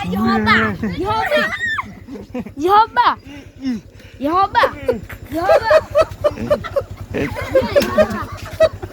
ယဟီဘၣ်, ယဟီဘၣ်, ယဟီဘၣ်, ယဟီဘၣ်, ယဟီဘၣ်.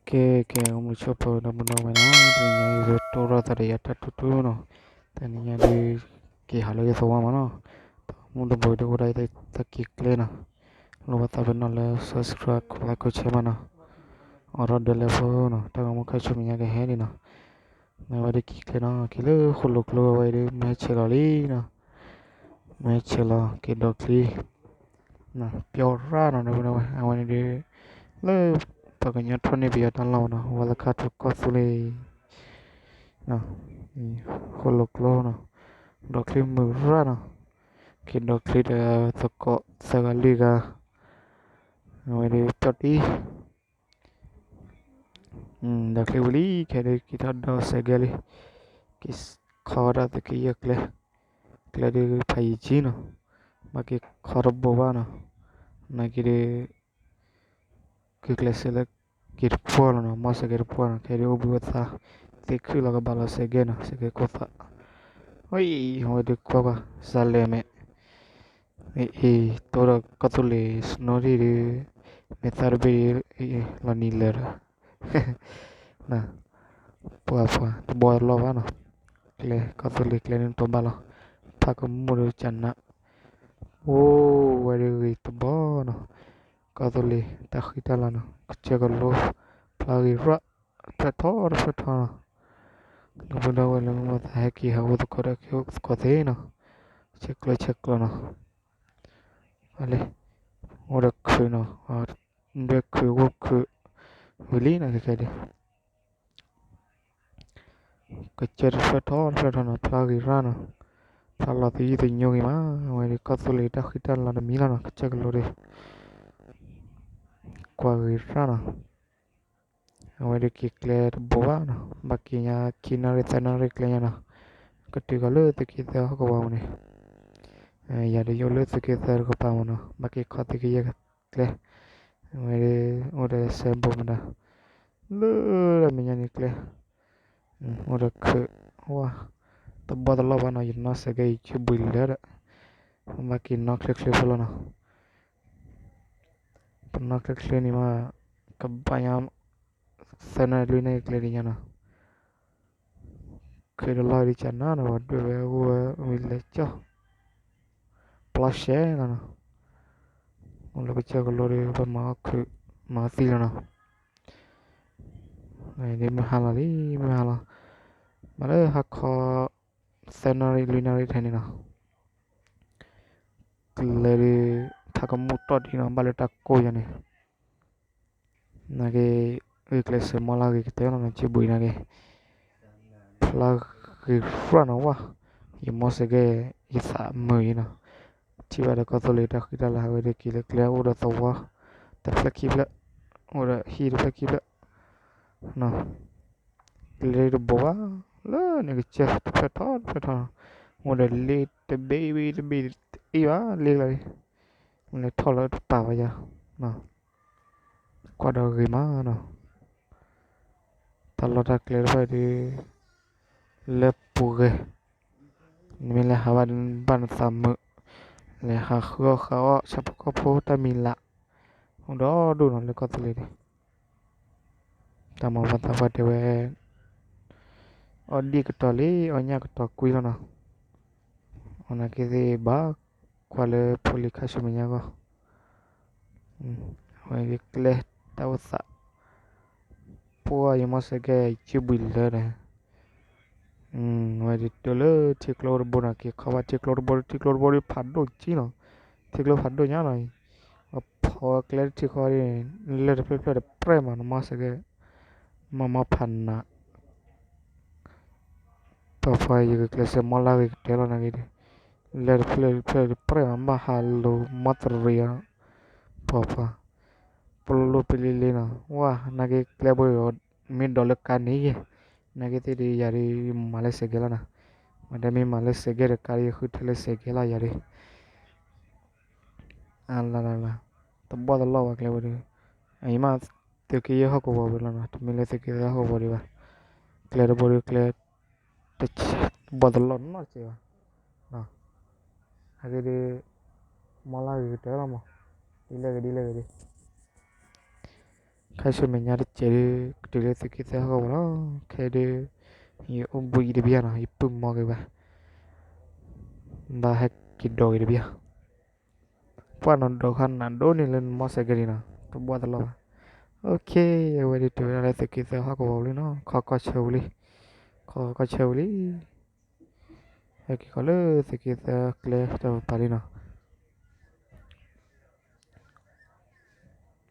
ကဲ ကဲ အိၣ်မုာ်ဆိးပၢၤဒီပုၢ်ဒီဝဲၢ်နီၤ, တနံၤညါအံၤ ယတိၢ်ထီၣ်သးဒီးယၤတၢ်ထူထူနီၤ, တနံၤညါဒုး က့ၤဟးလၢယသဝီမးနီၤ, တၢ်မူတဘိဒီးအိၣ်ဒၣ်ယတၢ်က့ၤကျဲနီၤ, လိၣ်ဘၣ်သးပ့ၤနီၣ်လၢ subscribe like share မးနီၤ, အိးထီၣ်ဒၢလဲၤဖိနီၤ, တၢ်ဂီၤမူခါဆူမဲာ်ညါကဟဲန့ၣ်နီၤ, မ့ၢ်ဝဲဒၣ်က့ၤကျဲနီၤ, က့ၤလၢဃိၣ်လိာ်ကျိအဝဲအံၤဒုး မ့ၢ်ဟဲဆဲးလီၤလံနီၤ, မ့ၢ်ဟဲဆဲးလီၤ က့ၤဒီချံ ပျီရၣ်နီၤ ဒီပုၢ်ဒီဝဲၢ်, အဝဲန့ၣ်ဒုး လၢ ပှၤကညီထီၣ်န့ၢ်ပယီၤတၢ်လီၢ်နီၤ, ဝဲလၢခါထူၣ်ကီၢ်သူလ့ၤ ဃိၣ်လိာ်ကျိနီၤ, ဒီချံမုၢ်ရၣ်နီၤ, က့ၤဒီချံဒီးသကိးသၢဂၤလွံၢ်ဂၤ, အဝဲဒုးပျီတံၢ် ဒီချံဝံၤလံ ခဲဒုးက့ၤထီၣ်ဒီးစဲးကဲလံ, က့ၤခီဝဲဒၣ်သုးက့ယဲၢ်ကျဲ, ကျဲဒုးဖးယံၤကံနီၤ, ဘၣ်က့ၤခီတဘိဘၣ်နီၤ, နာ်က့ဒုး က့ၤကျဲးစၢးလၢ က့ၤတပှၢ်လီၤနီၤ, မီၢ်စဲးကဲတပှၢ်နီၤ, ခဲဒုးအိၣ်ဘှံးအိၣ်သါ သ့ခုၣ်လီၤကဘၣ်လီၤစဲးကဲနီၤ, စဲးကဲခိၣ်သၣ်, ဝဲအံၤ ဝဲဒုးကွၢ်ကွၢ် စးလဲၤမဲာ် အ့ တိၢ်ဒီးကီၢ်သူလ့ၤ snow ဒံးဒုး မ့ၢ်သၣ်တဘ့ၣ်ဒုး လီၤနံၤလၢာ်ဒီး ပှၤပှၤတဘီတလီၢ်ဘၣ်နီၤ, ကျဲကီၢ်သူလ့ၤကျဲန့ၣ်တိၢ်ဘၣ်လီၤ, ဖးကမူၣ်ဒုးကနး, အိၣ်ဝဲဒုးဂ့ၤတဘီနီၤ, ကီၢ်သူလ့ၤတၢ်ဃံတၢ်လၤနီၤ, ကစၢၢ်ကလိ ဖျါဂ့ၤရၣ် တဖျၢၣ်ထီတဖျၢၣ်ထီနီၤ, ဒီပုၢ်ဒီဝဲၢ်လၢမ့ၢ်သးဟဲက့ၤဟးအိၣ်သကိးဒီးက့ၤအိၣ်သကိးသ့နီၤ, ဆဲးကျၢဆဲးကျၢနီၤ, အလဲၤ အိၣ်ဒီးခုးနီၤ, ဒွဲၣ်ခုးဝိၣ်ခုး ဝံၤလံနီၤ ခဲကဲဒုး ကစၢၢ်တဖျၢၣ်ထီတဖျၢၣ်ထီနီၤ, ဖျါဂ့ၤရၣ်နီၤ, ဖျါလီၤသယုၢ်သညိဂ့ၤမး, အဝဲဒုးကီၢ်သူလ့ၤတၢ်ဃံတၢ်လၤတမံၤလီၤနီၤ, ကစၢၢ်ကလိဒုး ကွၢ်ဂ့ၤရၣ်နီၤ, အဝဲဒုးက့ၤကျဲတဘိဘၣ်နီၤ, ဘၣ်က့ၤညါခံနၣ်ရံၣ်သၢနၣ်ရံၣ်ကျဲညါနီၤ, ကတုၤကီးလၢသုးက့သၢဟီၣ်ကဝီၤပူၤန့ၣ်, ယၤဒုးယအိၣ်လၢသုးက့သၢတကပၤမးနီၤ, ဘၣ်က့ၤခီသုးက့ယဲၢ်ကျဲ, အဝဲဒုး အိၣ်ဒီးစဲဘူးမတၤ လၢတၢ်မဲာ်ညါန့ၣ်ကျဲ, အိၣ်ဒီးခုးဝါ, တဘီတလီၢ်ဘၣ်နီၤ, ယနီၢ်စဲးကဲအံၤ ကၠုဘှံးလၢာ်ဒီး, ဘၣ်က့ၤနီၢ်ချ့ချ့ဖိလီၤနီၤ, ပနီၢ်ချ့ချ့န့ၣ်မး ကဘၣ်ညါ သၢနၣ်ရံၣ်လွံၢ်နၣ်ရံၣ်ကျဲဒ်ညါနီၤ, ခုးတလီၢ်ဒ်ကနၣ်နီၤ, ပှၤဒွဲၣ်ဝဲအိၣ်ဝဲဝံၤလဲၤကၠီၣ် ပျီရှဲလီၤနီၤ, အိၣ်လၢကစၢၢ်ကလိဒီး ပမၤအီၣ်ခုး မၤအီၣ်သံလီၤနီၤ, ဒ်မုၢ်ဟါလီၤလံ မုၢ်ဟါလီၤ, မၤလၢဟါခီ သၢနၣ်ရံၣ်လွံၢ်နၣ်ရံၣ်ထဲန့ၣ်နီၤ, ကျဲဒုး ဖးကမူၣ်တီၢ်ဒံးနီၤ, ဘၣ်လၢတၢ်ကိၢ်ယၤန့ၣ် နာ်က့ ဂ့ၢ်ကျဲးစၢးမီၢ်လၢဂ့ၤကတၢၢ်လီၤနီၤ, ကၠုဘှံးနာ်က့ ဖျါဂ့ၤရၣ်နီၤဝဲ, ယမိၢ်စဲးကဲ ယသးမုာ်အံၤနီၤ, ထံၣ်ဘၣ်ဒီးကီၢ်သူလ့ၤတၢ်ဃံတၢ်လၤ အဝဲဒၣ်က့ၤလၢကျဲအိၣ်ဒီးသဝီ တဖျၢၣ်ခံဖျၢၣ်, အိၣ်ဒီးဟံၣ်တဖျၢၣ်ခံဖျၢၣ်နီၤ, ကျဲတဘိဘၣ် လၢန့ၣ်ကစၢၢ်တဖျၢၣ်ထီတဖျၢၣ်ထီ, အိၣ်ဒီးလ့တဘ့ၣ်ဘ့ၣ်တဘ့ၣ်တအ့ၣ်ဘၣ်လ့ကျါ, လဲၤထီၣ်လၢတပာ်ဘၣ်ယၤ ကွၢ်ဒီးဂ့ၤမးနီၤ, တၢ်လီၢ်တၢ်ကျဲတဖၣ်ဒုး လၢပူၤဂဲၤ, နမ့ၢ်လဲၤဟးဘၣ်ဒုးဘၣ်နသးမုာ်, လဲၤဟးဃုအီၣ်ဃုအီၣ် ဆၣ်ဖိကီၢ်ဖိတၢ်မံၤလး, အိၣ်ဒီဒူၣ်နီၤလၢကီၢ်သူလ့ၤန့ၣ်, တၢ်မၤပှၤသးပှၢ်တဲဝဲ အီၣ်ဒံၣ်ကတီၤလံ အီၣ်ညၣ်ကတီၤကွံလီၤနီၤ, အနာ်က့သ့ၣ်ဘၣ်ကွၢ်လၢဖိလံၤခါဆူမဲာ်ညါဂီၢ်, အဝဲကျဲတၢ်အိၣ်သး ပှၢ်ယမိၢ်စဲးကဲ ယစုဘှံးလၢဒီး အဝဲဒုးတုၤလၢထံကျိတဘိနီၤ က့ၤခီဘၣ်ထံကျိတဘိ ထံကျိတဘိဒုးဖးဒိၣ်ကံနီၤ, ထံကျိဖးဒိၣ်ညါနီၤ, အဖီဝဲကျဲတထံဃီဒ်န့ၣ် လၢၢ်တဖျၢၣ်ဖျၢၣ်တပြဲၢ်မး နမိၢ်စဲးကဲ မ့ၢ်မ့ၢ်ဖးနး ပှၤဖီ ယဂုာ်ကျဲးစၢးမီၢ်လၢဂ့ၤကတၢၢ်လီၤ နာ်က့ဒီး လၢၢ်တဖျၢၣ်တဖျၢၣ်တပြဲၢ်မး ဘၣ်ဟးလိၤမီၢ်တရံးအီၤ, ပှၤဖီ ပလိၣ်ပလံလံနီၤ, ဝဲ နာ်က့ကျဲဘိအံၤ မ့ၢ်ဒိးလၢကါန့ၣ်ယဲ, နာ်က့သ့ၣ်ဒုး ယၤဒုး မၤလၢစဲးကဲလီၤနီၤ, မ့ၢ်တမ့ၢ်မၤလၢစဲးကဲဒီး ကါဒုးယဃုထၢလၢစဲးကဲလီၤ ယၤဒုး အလၢလၢလၢ တဘီၣ်တလီၢ်ဘၣ်ကျဲဝဲဒီး, အံၤမး သုးက့ယဲၢ်ဟီၣ်ကဝီၤဝဲလီၤနီၤ, တမ့ၢ်လၢသုးက့သၢဟီၣ်ကဝီၤဒံးဘၣ်, ကျဲတဘိဒီးကျဲ တဘီၣ်တလီၢ်နီတစဲးဘၣ်, အဂ့ၢ်ဒ် မီလၢဂ့ၤကတၢၢ်လီၤမး, ဒ်လဲၣ်ဂ့ၤဒ်လဲၣ်ဂ့ၤဒ် ခါဆူမဲာ်ညါတစဲးဒ် ကတုၤလၢသုးက့သၢဟီၣ်ကဝီၤလီၤ, ခဲဒ် ယအိၣ်ဘှံးတဘ့ၣ်နီၤ, ယပုၢ်မီဂ့ၤဘၣ်, ဘၣ်ဟဲက့ၤဒိးဂ့ၤတဘ့ၣ်, ပှၢ်နီၢ်ဒိးခါနၤဒိၣ်န့ၣ်လၢနမီစဲးကဲဒ်နီၤ, တဘီၣ်တလီၢ်ဘၣ်, အဝဲဒ်တုၤဝဲဒၣ်လၢသုးက့သၢဟီၣ်ကဝီၤလံနီၤ, ခီကီၢ်ဆၢဝံၤလံ, ခီကီၢ်ဆၢဝံၤလံ ဟဲက့ၤဃီလၢသုးက့သၢကျဲတပၤလံနီၤ,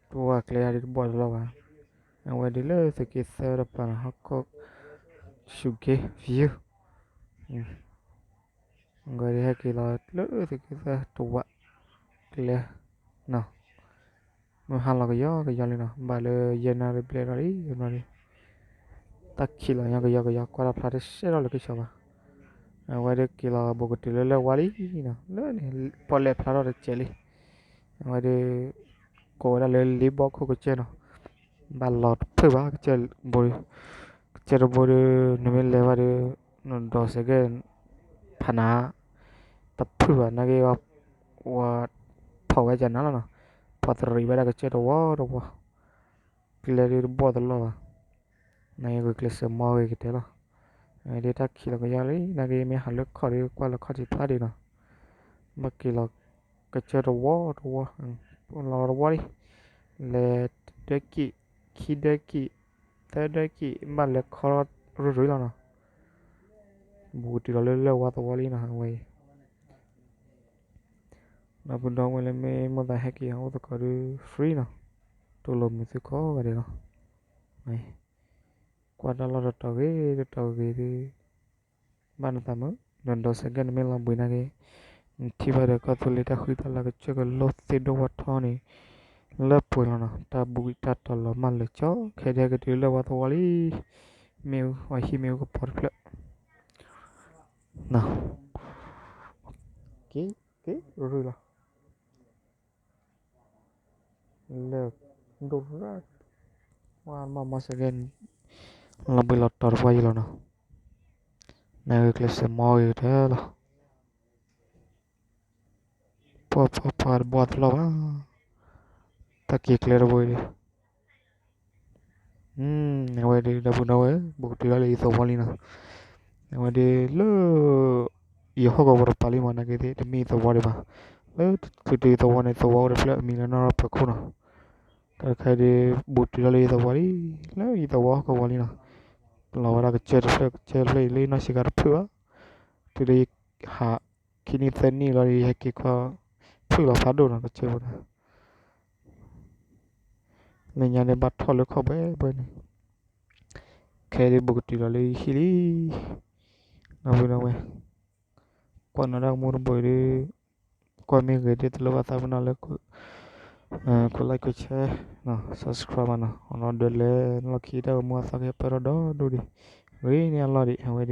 တဝၢ်ကျဲဒ်တဘီၣ်တလီၢ်ဘၣ်, အဝဲဒ်လၢသုးက့သၢတပၤနီၤ, ဟီၣ်ကီၢ် ဆူၣ်က့ view ဂီၤဒ်ဟဲက့ၤလီၤလၢသုးက့သၢတဝၢ်ကျဲ မုၢ်ဟါလီၤကယီကယီလံနီၤ, ဘၣ်လၢယဲၢ်နၣ်ရံၣ်ဘျဲၣ်လီၤလံ, တၢ်ခံးလီၤညီကယီကယီ, ကွၢ်တၢ်ဖျါတရှဲထီၣ်လၢကဆီဘၣ်, အဝဲဒ်က့ၤလီၤဘူးကတုၤလၢလၢၢ်ဝါလံနီၤ, လၢန့ၣ် ပီၣ်လဲၣ်ဖျါထီၣ်တစဲးလံ, အဝဲဒ် ကိးဝဲဒၣ်လၢလ့ဘီခိၣ်ကစၢၢ်နီၤ, ဘၣ်လီၤတဖုၣ်ဘၣ် ကစၢၢ်ဘိဒီး, ကစၢၢ်တဘိဒီး နမ့ၢ်လဲၤဘၣ်ဒီး နဒိးစဲးကဲ ဖးနၤ တဖုၣ်ဘၣ် နာ်က့ ဝဲ ဖီၣ်ဝဲကနၤလီၤနီၤ, ဖီၣ်တရံးဘၣ်ဒၣ်ကစၢၢ်တဝီတဝီ, ကျဲဒ်တဘီၣ်တလီၢ်ဘၣ်, နာ်က့ဂုာ်ကျဲးစၢးမီဂ့ၤကတၢၢ်လီၤ, ဒ်တၢ်ခံးလီၤကယီလံ, နာ်က့မ့ၢ်ဟးလၢခီၣ်ဒီး ကွၢ်လၢခီၣ်ထံးဖျါဒံးနီၤ, ဘၣ်က့ၤလီၤ ကစၢၢ်တဝီတဝီ, လီၤတဝီလံ, လဲၤတဒၢကံၣ်, ခံဒၢကံၣ်, သၢဒၢကံၣ် ဘၣ်လဲၤခီရူၤရူၤလီၤနီၤ, ဘူးကတုၤလီၤလၢလၢၢ်ဝါသဝီလံနီၤ အဝဲအံၤ ဒီပုၢ်ဒီဝဲၢ်လၢမ့ၢ်မိၣ်သးဟဲက့ၤအီၤအိၣ်သကိးဒီး free နီၤ, တူၢ်လိာ်မုာ်သုကိးဂၤဒဲးလီၤ, ကွၢ်တၢ်လီၢ်တတီၤဂ့ၤတတီၤဂ့ၤဒီး ဘၣ်နသးမုာ်, နဒိးစဲးကဲနမ့ၢ်လီၤဘှံးနာ်က့, နထံၣ်ဘၣ်ဒီးကီၢ်သူလ့ၤတၢ်ဃံတၢ်လၤကစၢၢ်ကလိသ့ၣ်ဒိၣ်ဝီထီန့ၣ် လၢပှဲၤလီၤနီၤ, တၢ်ဘူးတၢ်တီၤလီၤမၢ်လၢာ်ကၠီ ခဲဒ်ဟဲက့ၤတုၤလၢလၢၢ်ဝါသဝီလံ, မ့ၣ်အူ ပှၤဟံၣ်မ့ၣ်အူကပီၤတဖျၢၣ် က့ၤ က့ၤရူၤလီၤ လၢၢ်ဒိၣ်ရၣ်, ဝါမၤမီစဲးကဲ လီၤဘှံးလီၤတီၤတပှၢ်ယံၤလီၤနီၤ, နဂုာ်ကျဲးစၢးမီဂ့ၤကတၢၢ်လီၤ, ပှၤပှၤပှၤတဘီၣ်တလီၢ်ဘၣ်, တၢ်က့ၤကျဲတဘိအံၤဒီး အဝဲဒၣ်ဒီပုၢ်ဒီဝဲၢ် ဘူးကတုၤဒၣ်လၢယသဝီလံနီၤ, အဝဲဒၣ်လၢ ယဟီၣ်ကဝီၤတပၤလံမး နာ်က့သ့ၣ် တမ့ၢ်ယသဝီဒံးဘၣ်, လၢတုၤတုၤယသဝီန့ၣ် သဝီအိၣ်တဖျၢၣ်အမံၤလၢနီၢ်ရီၣ်ဖၢခိၣ်နီၤ, တၢ်တခါအံၤဒီး ဘူးတုၤဒၣ်လၢယသဝီလံ, လၢယသဝီဟီၣ်ကဝီၤလံနီၤ, လီၤဝဲဒၣ်ကစၢၢ်တဖျၢၣ် ကစၢၢ်တဖျၢၣ်အံၤလၢယနီၢ်ဆံးခါတဖုၣ်ဘၣ်, တုၤလၢယဟး ခံနံၣ်သၢနံၣ်လီၤဒီး ယဟဲက့ၤခီ ဖုၣ်လီၤဖးဒိၣ်နီၤ ကစၢၢ်ဖိတၢ် လၢညါန့ၣ်ဘၣ်ထီၣ်လၢခီၣ်ဘှဲဘှဲန့ၣ်, ခဲအံၤဒ်ဘူးကတုၤလီၤလၢယဟံၣ်လံ, ဒီပုၢ်ဒီဝဲၢ်, ကွၢ်နီၣ်တၢ်ကမူတဘိအံၤဒီး, ကွၢ်မ့ၢ်ဂ့ၤဒ်တလိၣ်ဘၣ်သးပ့ၤနီၣ်လၢ ကိးlikeကိးshare, subscribe မးနီၤ, အီၤနီၣ်ဒၢးလဲၤလီၢ်ခံတၢ်ဂီၤမူအသီကဟဲပၢၢ်ထီၣ်ဒီဒူၣ်ဒံ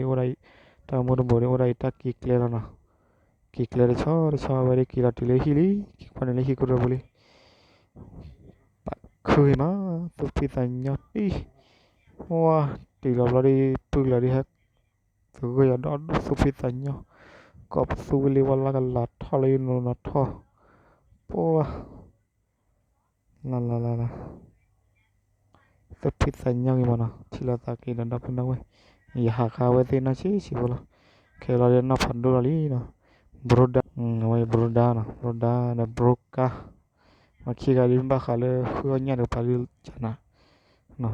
း, ဂ့ၤန့ၢ်အလီၢ်ဒံး, အဝဲဒ်အိၣ်ဒၣ်အံၤ, တၢ်ကမူတဘိဒ်အိၣ်ဒၣ်အံၤ တၢ်က့ၤကျဲလီၤနီၤ, က့ၤကျဲတဆီတဆီ အဝဲဒ်က့ၤလီၤတုၤလၢဟံၣ်လံ, က့ၤကွၢ်န့ၣ်လၢဟံၣ်ကိၣ်ရိပူၤလံ ပာ်ခုဂ့ၤမး, သူၣ်ဖှံသးညီတံၢ်, ဝါ, တုၤလီၤဘျီဒီး ပုၢ်လၢာ်ဒ်ဟဲ, သဂၢၢ်ယၤဒီဒူၣ်သူၣ်ဖှံသးညီ, ကိးပသူဝံၤလံဝဲလၢကလၤထီၣ်လၢယနီၤနီၤထီၣ်, ပှၤ, လၢလၢလၢလၢ သူၣ်ဖှံသးညီဂ့ၤမးနီၤ, ထံၣ်လိာ်သးက့ၤဒီးဒီပုၢ်ဒီဝဲၢ်, ယဟးဃါဝဲသ့ၣ်နီၢ်ဆံးဆံးဖိလီၤ, ခဲလီၤဒီးနီၢ်ဖးဒိၣ်လီၤလံနီၤ, ဘြိဒါ, အဝဲဘြိဒါနီၤ, ဘြိဒါဒီးဘြိကါ, မ့ၢ်ခံဂၤဒ်ဘၣ်ဃးလၢဃုအီၣ်ညၣ်တကပၤဒ်ကနၤ,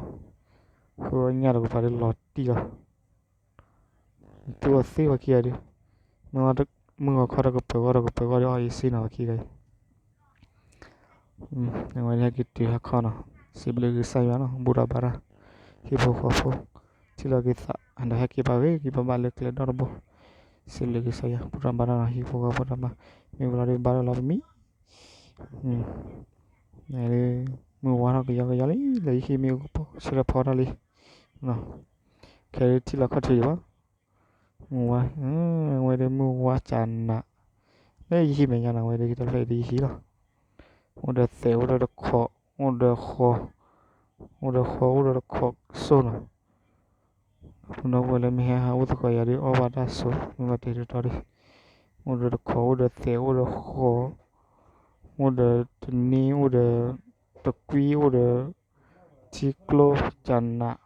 ဃုအီၣ်ညၣ်တကပၤဒ်လီၤတံၢ်လီၤ တူၢ်အီၤသ့ဝဲခံဂၤဒုး, မုၢ်ဂီၤခီတကပၤဂီၢ်တကပၤဂီၢ်ဒီးအီၣ်အံၤစ့နီၤဝဲခံဂၤအံၤ, အဝဲန့ၣ်ဟဲက့ၤတုၤဟဲခီနီၤ, စံးဘျုးကစၢ်ယွၤနီၤ ဘူၣ်ထီၣ်ဘါထီၣ်, ဟံၣ်ဖိဃီဖိ, ထံၣ်လိာ်က့ၤသး ဒီးဟဲက့ၤဘၣ်ဂ့ၤ က့ၤဘၣ်ဘၣ်လၢကျဲဒီတဘိ, စံးဘျုးကစၢ်ယွၤ ဘူၣ်ထီၣ်ဘါထီၣ်နီၤ ဟံၣ်ဖိဃီဖိတၢ်ဘါ, မ့ၢ်ဝံၤလီၤဒုးဘါထီၣ်လီၤပမံၤ မုၢ်ဝါထီၣ်ကယီကယီလံ လၢယဟံၣ်မ့ၢ်အူကပီၤ ဆၢထၢၣ်ဖီထီၣ်လံ, ခဲဒုးထံၣ်လီၤခီၣ်ထံးယံၤဘၣ်, မုၢ်ဝါ, ဝဲဒၣ်မုၢ်ဝါကနး, လၢယဟံၣ်မဲာ်ညါနီၤ ဝဲဒၣ်တၢ်ဖျၢၣ်အံၤဒ်ယဟံၣ်လီၤ, အိၣ်ဒီးသဲး အိၣ်ဒီးတခိး အိၣ်ဒီးဃီ အိၣ်ဒီးဃီ အိၣ်ဒီးတခိးစိနီၤ. ဒီပုၢ်ဒီဝဲၢ်လၢမ့ၢ်ဟဲဟးအိၣ်သကိးယၤဒီး အီၣ်ဘၣ်တၢ်စိ မ့ၢ်ဘၣ်တဲတတီဒီး အိၣ်ဒီးတခိး အိၣ်ဒီးသဲး အိၣ်ဒီးဃီ အိၣ်ဒီးတနံၣ် အိၣ်ဒီးတကွံ အိၣ်ဒီး ထံကျိ ကနး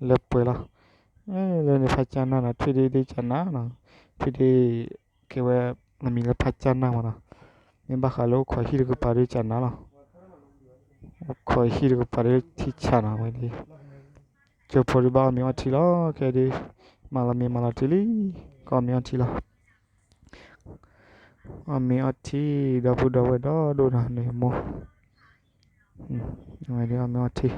လၢပှဲၤလီၤ. လၢန့ၣ်ဖးကၢ်နၢ်နီၤ ထွံၣ်ဒ့ဒ့ကၢ်နၢ်နီၤ ထွံၣ်ဒ့ ကဲဝဲ အမံၤလၢဖးကၢ်နၢ်မးနီၤ. မ့ၢ်ဘၣ်ဃးလၢအိၣ်ခိးဟံၣ်တကပၤဒီးကၢ်နၢ်လီၤ. အိၣ်ခိးဟံၣ်တကပၤဒီးထံဆးနီၤဝဲဒၣ် ကၠိဖိဒုးဘၣ်အီၣ်မ့ၤအီထံလီၤ ခဲဒုး မၤလီၤမ့ၤမၤလီၤထံလံ ကအီၣ်မ့ၤအီထံလီၤ. အီၣ်မ့ၤအီထံ ဒီပုၢ်ဒီဝဲၢ်ဒီဒိၣ်နီၤန့ၣ်မိၢ် ဝဲဒၣ်အီၣ်မ့ၤအီထံ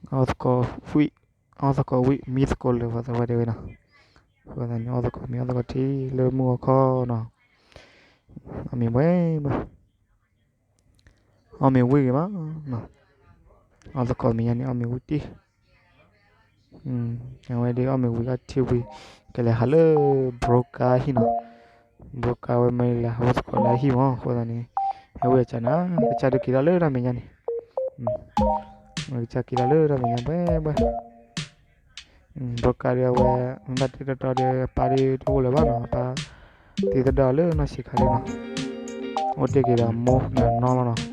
အီၣ်သကိးဝံၣ် အီၣ်သကိးဝံၣ် မံသကိးလၢၤ ပှၤသးဝဲဒၣ်ဝဲနီၤ. အဃိသတးန့ၣ် အီၣ်သကိးမ့ၤအီၣ်သကိးထံလၢမုၢ်ဂီၤခီနီၤ အီၣ်မ့ၤဝဲမး အီၣ်မ့ၤဝံၣ်ဂ့ၤမး အီၣ်သကိးမ့ၤညါန့ၣ် အီၣ်မ့ၤဝံၣ်တ့ၢ် အဝဲဒၣ်အီၣ်မ့ၤဝံၤအီထံဝံၤ ကလဲၤဟးလၢ ဘြိကါဟံၣ်နီၤ. ဘြိကါဝဲမ့ၢ်လဲၤဟးအိၣ်သကိးလၢအဟံၣ်မး အဃိသတးန့ၣ် ဟဲဝံၤအကၢ်နၢ် ကစၢ်ဒုးက့ၤထီၣ်လၢတၢ်မဲာ်ညါန့ၣ် ကစၢ်က့ၤထီၣ်လၢတၢ်မဲာ်ညါဘှဲဘှဲ ဘြိကါဒီးအဝဲ မ့ၢ်ဘၣ်တဲတတီဒီး ပၢ်ဒုးတအိၣ်လၢၤဘၣ်နီၤ ပၢ်သံသဒၢအီၤလၢနီၢ်ဆံးခါလံနီၤ အိၣ်တ့ၢ်က့ၤဒီးအမိၢ်ဒီးအနီၢ်လီၤနီၤ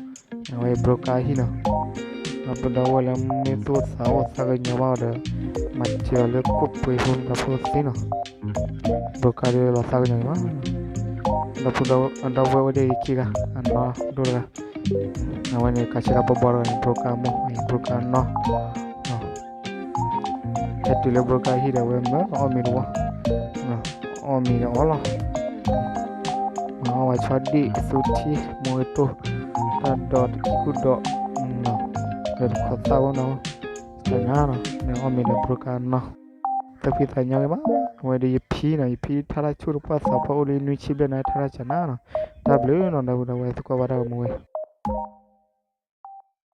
အဝဲဘြိကါဟံၣ်နီၤ ဒီပုၢ်ဒီဝဲၢ်လၢမ့ၢ်သူၣ်သးအိၣ်သးကညီၤဘၣ်အီၤဒီး မၤစၢၤအီၤလၢခိၣ်ပှ့ၤဖိဒီဖိသ့နီၤ ဘြိကါဒီးလီၤသးကညီၤန့ၣ်မး ဒီပုၢ်ဒီဝဲၢ်အိၣ်တ့ၢ်ဂ့ၤခံဂၤ အနီၢ်ဒိၣ်တဂၤ အဝဲန့ၣ် ကးဆ့ကၤဘီဘီတဂၤန့ၣ် ဘြိကါမိၢ် ဘြိကါနီၢ် ဟဲတုၤလၢဘြိကါဟံၣ်ဒီး အဝဲမၢအီၣ်မ့ၤတဝီ အီၣ်မ့ၤဒီးအီၣ်လီၤ မၤအီၣ်ဝဲဆီဒံၣ် ကသူထံ မိၢ်ဂ့ၤတိၢ် တၢ်ဒိးတကူၣ်ဒိး ဒီးတခိးသၣ်ဝဲနီၤ ကနၣ်နီၤ မ့ၢ်အီၣ်မ့ၤဒီးဘြိကါနီၢ် သးဖှံသးညီဂ့ၤမး အဝဲဒီးယဖံနီၤ ယဖံထါတၢ်ဆူၣ်တပှၢ်သးပှၢ်အိၣ်လၢနွံဆံဘျဲၣ်နီၤ ထါတၢ်ကနၣ်နီၤ တၢ်ဘျုးနီၤ ဒီပုၢ်ဒီဝဲၢ်သကိးဘၣ်တၢ်ဂီၤမူဝဲ